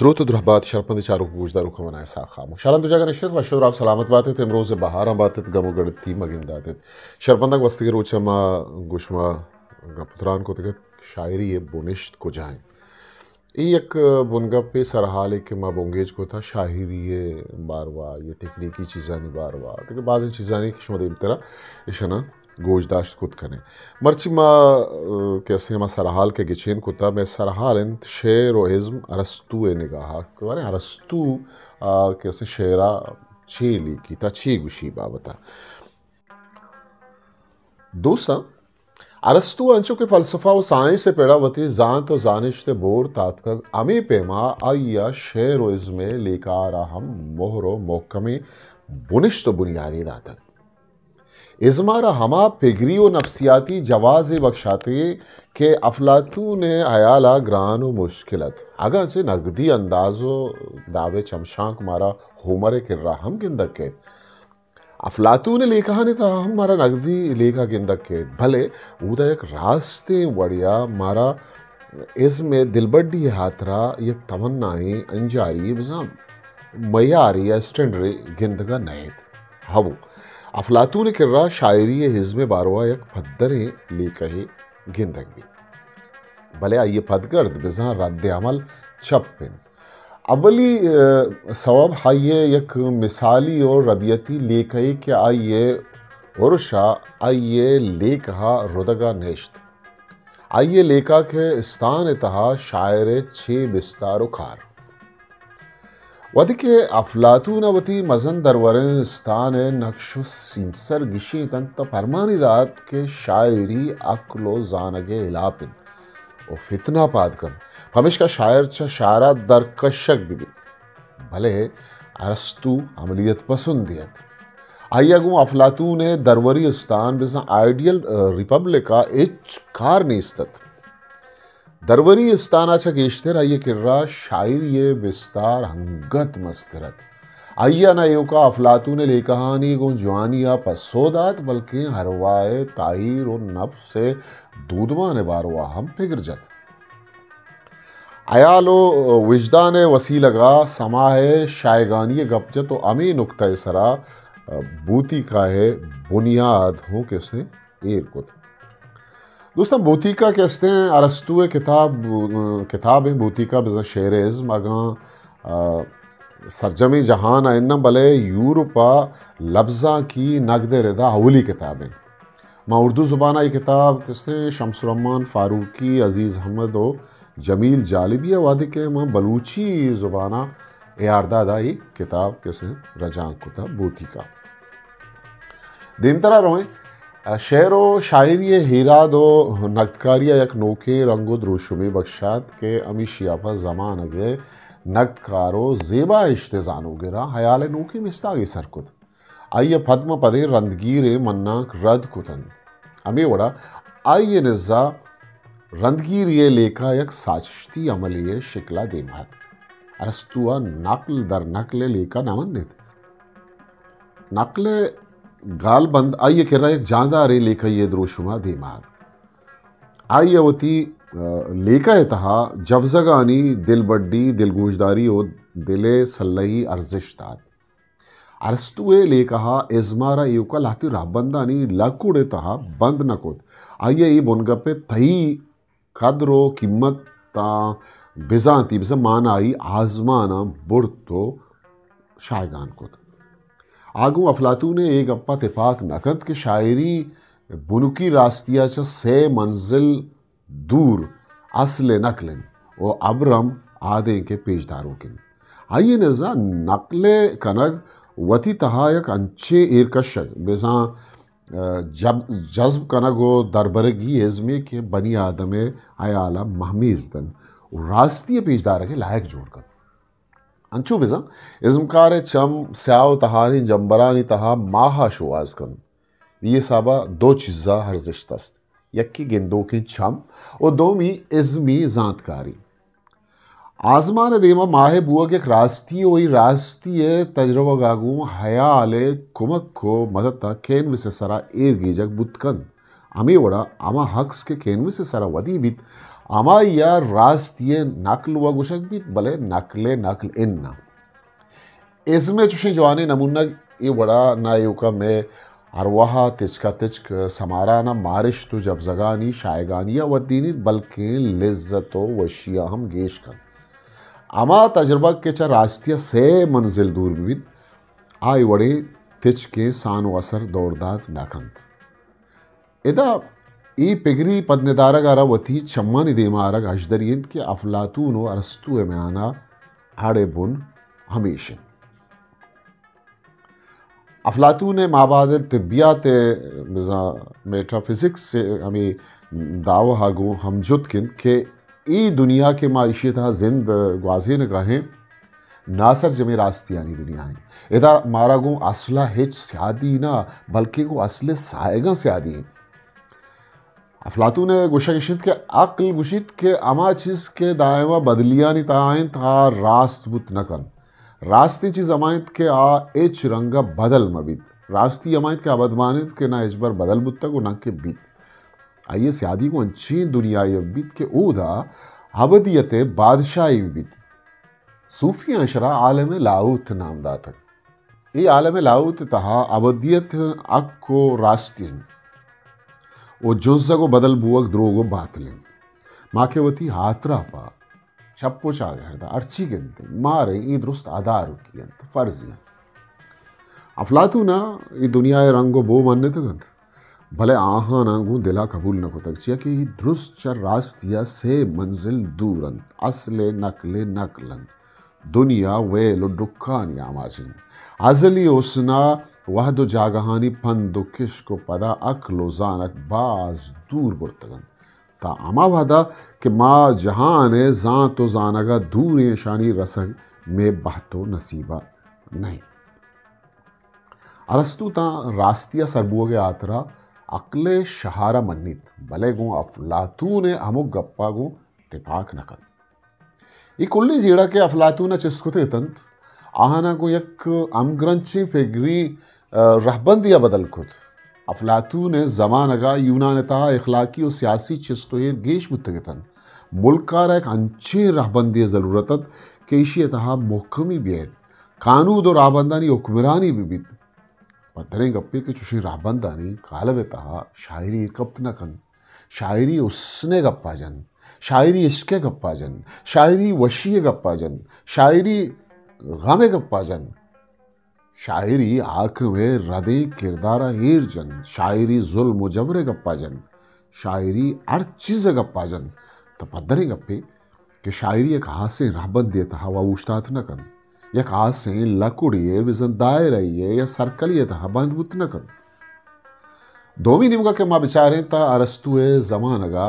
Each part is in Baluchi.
دروت ءُ درہبات شرپند چاروک گوشداروکاں، من اسحاق خاموش۔ شرپند جاگہ نشت، وش ءُ دراہ سلامت بات ات، امروز بہاراں بات ات، گم ءُ گڑتی مہ گندات ات۔ شرپنداں گوستگیں روچ ءَ ما گوش ما گپ ءُ تران کتگ ات، شاعری ءِ بنشت کجا انت؟ اے یک بنگپے، سرحالے کہ ما بنگیج کتا شاعری ءِ باروا، یہ تکنیکی چیزانی باروا، دگہ بازیں چیزانی کہ شما دیمترا اشانا گوش داشت کت کنیں۔ مرچی ما، اه، کہ استیں ہما سرحال کہ گچین کتا، مئے سرحال انت شعر و ازم ارسطو ءِ نگاہا۔ کہ باریں ارسطو، آ، کہ استیں شعرا چے لیکیتا، چے گوشی بابتا۔ دوستاں، ارسطو انچو کہ فلسفہ و سائنس ءِ پڑا وتی زانت و زانشت ءِ بورت آتکگ، ہمے پیما آئی ءَ شعر و ازم ءِ لیکہ ءَ را ہم مہر و محکمیں بنشت و بنیادے داتگ۔ ازم ءَ را ہما پگری و نفسیاتی جوازے بکشاتے کہ افلاطون ءِ ہیال ءَ گران و مشکل ات، اگاں چہ نگدی انداز و داب ءِ چمشانک مارا ہومر ءِ کرا ہم گندگ کیت۔ افلاطون ءِ لیکہانی تہا ہم مارا نگدی لیکہ گندگ کیت، بلے اودا یک راستیں وڑیا مارا ازم ءِ دلبڈی ءِ ہاترا یک تمنائیں انجاری بزاں معیارے یا اسٹینڈرے گندگا نئیت۔ ہئو، افلاطون ءِ کرا شاعری ءُ ازم ءِ باروا یک پدریں لیکہے گندگ بیت، بلے آئی ءِ پدگرد بزاں رد عمل چپ انت۔ اولی، ء، سوب آئی ءِ یک مثالی و ربیتی لیکہ ءِ کہ آئی ءِ ارش ءَ آئی ءِ لیکہ ءَ ردگ ءَ نشت۔ آئی ءِ لیکہ کہ استان ءِ تہا شاعر ءِ چے بستار و کار۔ وھدے کہ افلاطون ءَ وتی مزن دروریں استان ءِ نقش و سیمسر گشینت انت، تہ پرمانی دات کہ شاعری عقل و زانگ ءِ ہلاپ انت و فتنہ پاد کنت، پمیشکا شاعر چہ شعرا درکشگ بہ بیت۔ بلے ارسطو عملیت پسندے ات۔ آئی ءَ گوں افلاطون ءِ دروری استان بزاں آئیڈیل، ء، ریپبلک ءَ ہچ کار نیست ات۔ دروری استان ءَ چہ گیشتر آئی ءِ کرا شاعری ءِ بستار انگت مستر ات۔ آئی ءَ نہ ایوکا افلاطون ءِ لیکہانی گوں جوانی ءَ پسو دات، بلکیں ارواہ ءِ تاہیر و نفس ءِ دودمان ءِ باروا ہم پگر جت۔ ہیال و وژدان ءِ وسیلگ ءَ سماہ ءِ شایگانی ءِ گپ جت و ہمے نکتہ ءِ سرا بوتیکا ءِ بنیاد ہوں کسے ایر کت۔ دوستاں، بوتیکا کہ استیں ارسطو ءِ کتاب، کتاب ایں۔ بوتیکا بزاں شعر ءِ ازم اگاں، آ، سرجمیں جہان ءَ اناں، بلے یورپ ءَ لبزانکی نگد ءِ ردا اولی کتاب ایں۔ ما اردو زبان ءَ اے کتاب کسے شمس الرحمن فاروقی، عزیز احمد و جمیل جالبی ءَ، وھدے کہ ما بلوچی زبان ءَ اے آرداد ءَ اے کتاب کسے رجانک کتا بوتیکا۔ دیمترا رویں، شعر و شاعری ءِ ایراد و نگدکاری ءَ یک نوکیں رنگ و دروشمے بکشات کہ ہمیشی ءَ پہ زمانگ ءِ نگدکار و زیبا اشت ءِ زانوگراں ہیال ءِ نوکیں مستاگے سر کت۔ آئی ءَ پد مہ پدیں رندگیریں منانک رد کت انت۔ ہمے وڑا آئی ءِ نزا رندگیری ءِ لیکہ یک ساچشتی عملے ءِ شکل ءَ دیما اتک۔ ارسطو ءَ نقل در نقل ءِ لیکہ نہ منت۔ نقل ءِ گالبند آئی ءِ کرا یک جانداریں لیکہ ءِ دروشم ءَ دیما اتک۔ آئی ءَ وتی، ء، لیکہ ءِ تہا جوزگانی دلبڈی، دلگوشداری و دل ءِ سلہی ارزشت دات۔ ارسطو ءِ لیکہ ءَ ازم ءَ را ایوکا لہتیں رہبندانی لکوڑ ءِ تہا بند نہ کت۔ آئی ءَ اے بنگپ ءِ تہی قدر و قیمتاں بزانتی، بزاں مانائی آزماناں برت و شایگان کت۔ آ گوں افلاطون ءِ اے گپ ءَ تپاک نہ کنت کہ شاعری بنکی راستی ءَ چہ سے منزل دور اصل ءِ نقل انت و ابرم آدینک ءِ پیشداروک انت۔ آئی ءِ نزا نقل ءِ کنگ وتی تہا یک انچیں ایر کشگ، بزاں، ء، جب-، جذب کنگ و دربرگی ازمے کہ بنی آدم ءِ ہیال ءَ مہمیز دنت و راستی ءِ پیشدارگ ءِ لائق جوڑ کنت۔ انچو بزاں ازمکار ءِ چم سیاہ و تہاریں جمبرانی تہا ماہ ءَ شوہاز کنت۔ اے حساب ءَ دو چیز ءَ ارزشت است، یکے گندوکیں چم و دومی ازمی زانتکاری۔ آزمان ءِ دیما ماہ ءِ بوگ یک راستی و اے راستی ءِ تجربگ ءَ گوں ہیال ءِ کمک و مدت ءَ کینوس ءِ سرا ایر گیجگ بوت کنت۔ ہمے وڑا ہما عکس کہ کینوس ءِ سرا ودی بیت، ہمائی ء راستی ء نقل و گوشگ بیت، بلے نقل ء نقل اناں۔ ازم ء چوشیں جوانیں نمونگ اے وڑا نہ ایوکا مئے ارواہ ء تچک ء تچک سماران ء مارشت و جبزگانی شایگانی ء ودینیت، بلکیں لذت و وشی ء ہم گیش کنت۔ ہما تجربگ کہ چہ راستی ء سئے منزل دور بہ بیت، آئی وڑیں تچکیں سان و اثر دور دات نہ کنت۔ ادا اے پگری پدندارگ ء را وتی چمانی دیما آرگ ہژدری انت کہ افلاطون و ارسطو ء میان ء اڑ ء بن ہمیش انت۔ افلاطون ء مابعد طبیات ء بزاں میٹافزکس ء ہمے دعوہ ء گوں ہمجتک انت کہ اے دنیا کہ ما ایشی ء تہا زند گوازینگ ء ایں، ناسرجمیں راستیانی دنیا انت۔ ادا مارا گوں اصل ء ہچ سیادی نہ، بلکیں گوں اصل ء ساہگاں سیادی انت۔ افلاطون ء گوشگ اش انت کہ عقل گوشیت کہ ہما چیز کہ دائم ء بدلیانی تہا انت، آ راست بوت نہ کنت۔ راستیں چیز ہما انت کہ آ ہچ رنگ ء بدل مہ بیت۔ راستی ہما انت کہ ابد مان انت کہ نہ ہچبر بدل بوتگ و نہ کہ بیت۔ آئی ء سیادی گوں انچیں دنیاے بیت کہ اودا ابدیت ء بادشاہی بیت۔ صوفیاں اشرا عالم لاہوت نام داتگ۔ اے عالم لاہوت تہا ابدیت حق و راستی انت و جزگ و بدل بوگ دروگ و باطل انت۔ ما کہ وتی ہاترا پہ چپ و چاگرد ء ہرچی گندیں، ماریں اے درست ادارکی انت، فرضی انت۔ افلاطون ء اے دنیا ء رنگ و بو منتگ انت، بلے آہاناں گوں دل ء قبول نہ کتگ، چیا کہ اے درست چہ راستی ء سے منزل دور انت، اصل ء نقل ء نقل انت۔ دنیا ویل و ڈکھانی آماچ انت۔ ازلی حسن ء وہد و جاگہانی پند و کشک و پدا عقل و زانگ باز دور برتگ انت۔ تاں ہما وہدا کہ ما جہان ء زانت و زانگ ء دوریں، اشانی رسگ مئے بہت و نصیب ء نہ انت۔ ارسطو تاں راستی ء سربوگ ء ہاترا عقل ء شہار ء منیت، بلے گوں افلاطون ء ہمک گپ ء گوں تپاک نہ کنت۔ اے کلیں جیڑہ کہ افلاطون ء چست کتگ اتنت، آہاناں گوں یک ہمگرنچیں پگری، ء، رہبندے ء بدل کت۔ افلاطون ء زمانگ ء یونان ء تہا اخلاقی و سیاسی چست و ایر گیش بوتگ اتنت۔ ملک ء را یک انچیں رہبندے ء ضلورت ات کہ ایشی ء تہا مھکمی بیئیت، قانود و رہبندانی حکمرانی بہ بیت۔ پدریں گپے کہ چوشیں رہبندانی قالب ء تہا شاعری کپت نہ کنت۔ شاعری حسن ء گپا جنت، شاعری عشق ء گپا جنت، شاعری وشی ء گپا جنت، شاعری غم ء گپا جنت، شاعری حاکم ء ردیں کردار ء ایر جنت، شاعری ظلم و جبر ء گپا جنت، شاعری ہر چیز ء گپا جنت۔ تو پدریں گپے کہ شاعری یک ہاسیں رہبندے ء تہا وا اوشتات نہ کنت، یک ہاسیں لکڑے ء بزاں دائرہ یے ء یا سرکلے ء تہا بند بوت نہ کنت۔ دومی نیمگا کہ ما بچاریں تہ ارسطو ء زمانگا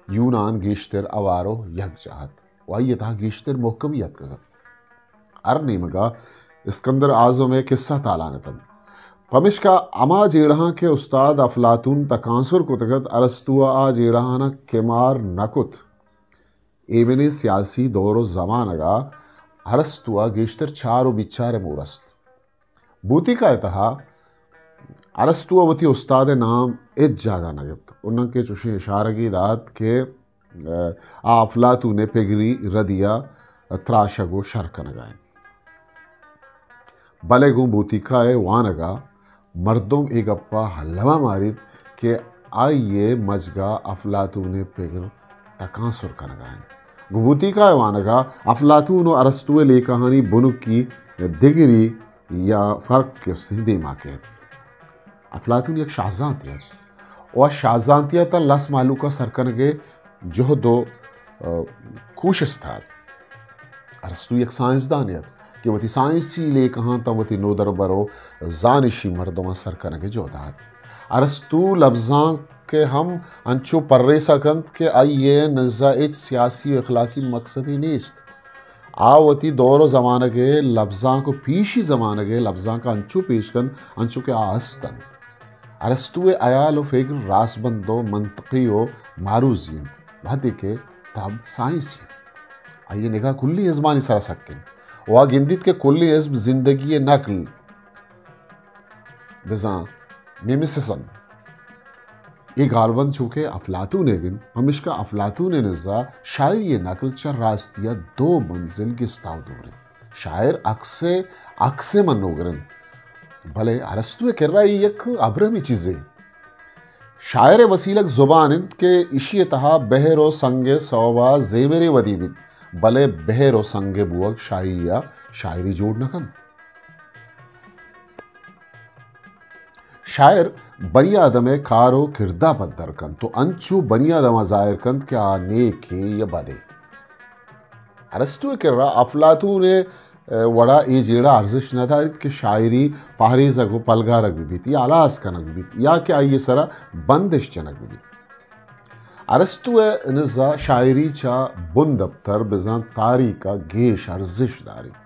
یونان گیشتر اوار و یکجاہ ات و آئی ء تہا گیشتر مھکمی اتکگ ات۔ ہر نیمگا اسکندر اعظم ء قصہ تالان اتنت۔ پمشکا ہما جیڑہاں کہ استاد افلاطون تکانسر کتگ ات، ارسطو ء آ جیڑہاناں کمار نہ کت۔ ایمنیں سیاسی دور و زمانگا ارسطو ء گیشتر چار و بیچار ء مور است۔ بوتیکا ء تہا ارسطو ء وتی استاد ء نام ہچ جاگہ نہ گپت، اناں کہ چوشیں اشارگے دات کہ، ء، آ افلاطون ء پگری ردی ء تراشگ و شر کنگا انت۔ بلے گوں بوتیکا ء وانگ ء مردم اے گپ ء الم ء ماریت کہ آئی ء مجگ ء افلاطون ء پگر تکانسر کنگ ء انت۔ گوں بوتیکا ء وانگ ء افلاطون و ارسطو ء لیکہانی بنکی دگری یا فرق کسے دیما کیت۔ افلاطون یک شاہزانتے ات و آ شاہزانتی ء تاں لس مہلوک ء سر کنگ ء جہد و، ء، کوشست ات۔ ارسطو یک سائنسدانے ات کہ وتی سائنسی لیکہاں تاں وتی نودربر و زانشی مردماں سر کنگ ء جہد ء ات۔ ارسطو لبزانک ء ہم انچو پریسا کنت کہ آئی ء نزا ہچ سیاسی و اخلاقی مقصدے نیست۔ آ وتی دور و زمانگ ء لبزانک و پیشی زمانگ ء لبزانک ء انچو پیش کنت انچو کہ آ ہست انت۔ ارسطو ء ہیال و فکر راسبند و منطقی و معروضی انت، وہدے کہ تب سائنسی انت۔ آئی ء نگاہ کلی ازمانی سرا سک انت و آ گندیت کہ کلی ازم زندگی ء نقل بزاں میمیسس انت۔ اے گالبند چونکہ افلاطون ء انت، پمیشکا افلاطون ء نزا شاعری ء نقل چہ راستی ء دو منزل گستا و دور انت۔ شاعر عکس ء، عکس ء منوگر انت، بلے ارسطو ء کرا اے یک ابرمی چیزے۔ شاعر ء وسیلگ زبان انت کہ ایشی ء تہا بحر و سنگ ء سوب ء زیمرے ودی بیت، بلے بحر و سنگ ء بوگ شاعری ء شاعری جوڑ نہ کنت۔ شاعر بنی آدم ء کار و کردا پدر کنت و انچو بنی آدم ء ظاہر کنت کہ آ نیکے یا بدے۔ ارسطو ء کرا افلاطون ء وڑا اے جیڑہ ارزشت نہ داریت کہ شاعری پہریزگ و پلگارگ بہ بیت یا ہلاس کنگ بہ بیت یا کہ آئی ء سرا بندش جنگ بہ بیت۔ ارسطو ء نزا شاعری چہ بن دپتر بزاں تاریک ء گیش ارزشت داریت۔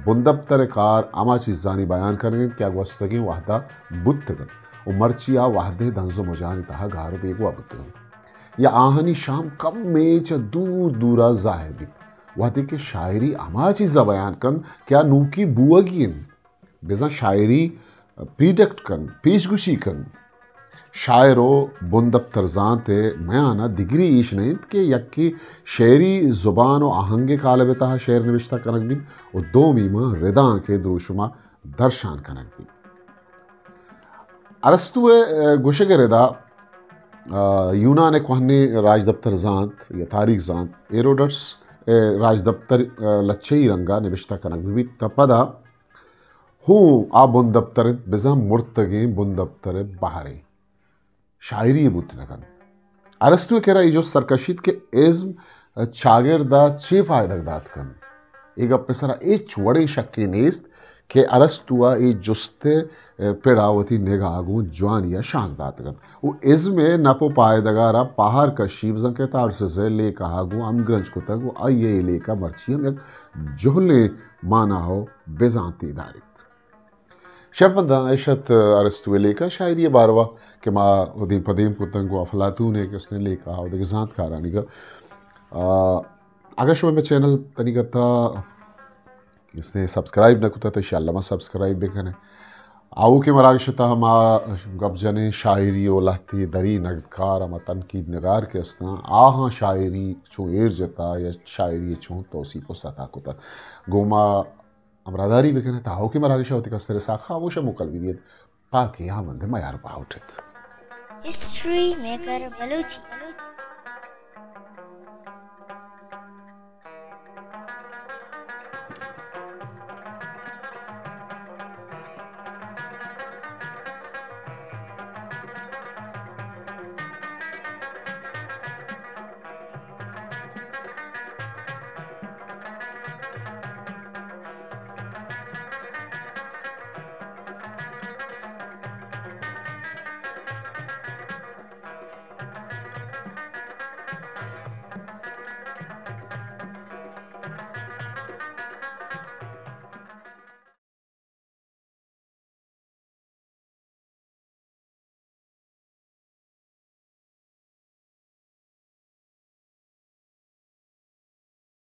بن دپتر ء کار ہما چیزانی بیان کنگ انت کہ آ گوستگیں وہد ء بوتگ انت و مرچی آ وہد ء دنز و مجانی تہا گار و بیگواہ بوتگ انت یا آہانی شام کمے چہ دور دور ء ظاہر بیت، وہدے کہ شاعری ہما چیز ء بیان کنت کہ آ نوکی بوگی انت۔ بزاں شاعری پریڈکٹ کنت، پیشگوشی کنت۔ شاعر و بندپتر زانت ء میان ء دگری ایش نہ انت کہ یکے شعری زبان و آہنگ ء کالب ء تہا شعر نبشتہ کنگ بیت و دومی ماں ردانک ء دروشم ء درشان کنگ بیت۔ ارسطو ء گوشگ ء ردا، آ، یونان ء کوہنیں راجدپتر زانت یا تاریخ زانت ہیروڈٹس ء راجدپتر، آ، لچہی رنگ ء نبشتہ کنگ بہ بیت، تہ پدا ہوں آ بندپتر انت، بزاں مرتگیں بندپتر ء بہرے شاعری بوت نہ کنت۔ ارسطو ء کرا اے جست سرکشیت کہ ازم چاگرد ء چے پائدگ دات کنت؟ اے گپ ء سرا ہچ وڑیں شکے نیست کہ ارسطو ء اے جست ء پڑا وتی نگاہ گوں جوانی ء شانک داتگ ات و ازم ء نپ و پائدگ ء را پہار کشی، بزاں کہ تارسس ء لیکہ ء گوں ہمگرنچ کتگ و آئی ء اے لیکہ مرچی ہم یک جہلیں مانا و بزانتے داریت۔ شرپمنداں، اش ات ارسطو ء لیکہ شاعری ء باروا کہ ما دیم پہ دیم کتنت گوں افلاطون ء کستیں لیکہ ء و دگہ زانتکارانی گا۔ آ، اگاں شما مئے چینل تنیگتا کستیں سبسکرائب نہ کتہ، تو انشاءاللہ ما سبسکرائب بکنیں۔ آؤکیں مراگش ء تہا ما گپ جنیں شاعری و لہتے دری نگدکار، ہما تنقید نگار کہ استاں، آہاں شاعری چون ایر جتا یا شاعری چون توسیپ و ستا کتہ۔ گوں ما ہمراہداری بکنیں، تا آؤکیں مراگش ء وتی کستر ساکھ خاموش ء موکل بدیت۔ پاکیں ہامند میار باہوٹ ات۔ History maker Balochi.